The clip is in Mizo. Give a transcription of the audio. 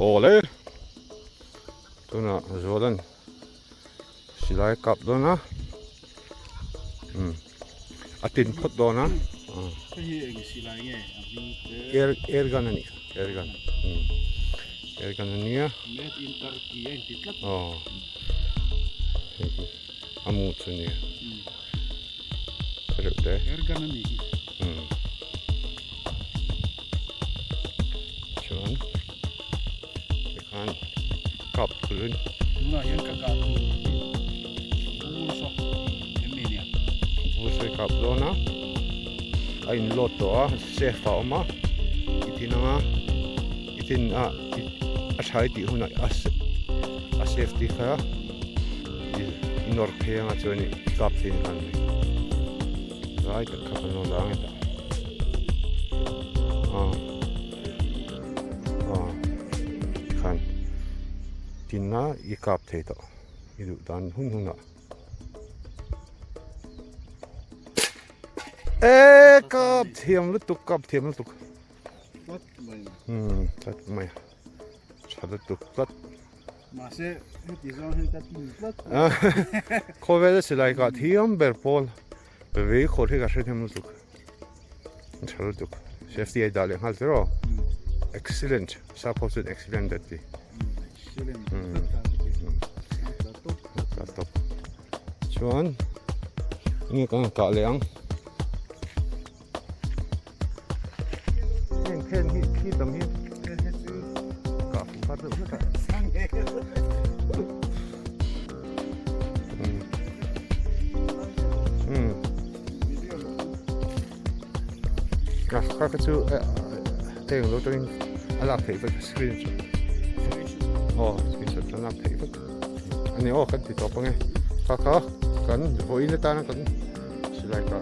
Awle tunah Zualan silai a kap dawn a umm a tin phawt dawn a Hei hi eng silai nge a hming te air air gun a nih kha air gun umm air gun a nia Made in Turkey a inti tlat aw hei hi a mu chu a nia reuh te air gun a nih hi umm chuan tikhan kap turin tunah hian ka kah tur hi bur saw em ni nia bur saw i kap dawn a a in load tawh a safe a awm a i tin anga i tin a a tha i tih hunah a safety kha i nawr phei anga chuan i kap thei ni khan a ni lai tak kha kan lo la ang e tah aw. Aw tikhan tinna i kap thei tawh i duh dan hun hun ah e kap thiam lutuk kap thiam lutuk umm tlat mai tha lutuk tlat mahse heti zawng hian ka tin tlat khawvel a silai kah thiam ber pawl vei khawr hi ka hre hnem lutuk. Tha lutuk safety ai dah leh nghal tiraw excellent sap ho chuan excellent an ti tawp chuan nge kan kah leh ang heng phen hi khi tam hi kah fuh har deuh hlek a Kha kha chu eng lo tangin a lak theih vek screen chu aw screenshot chu a lak theih vek a ni aw kan ti tawp ange kha kha kan vawiin atana kan silai kah.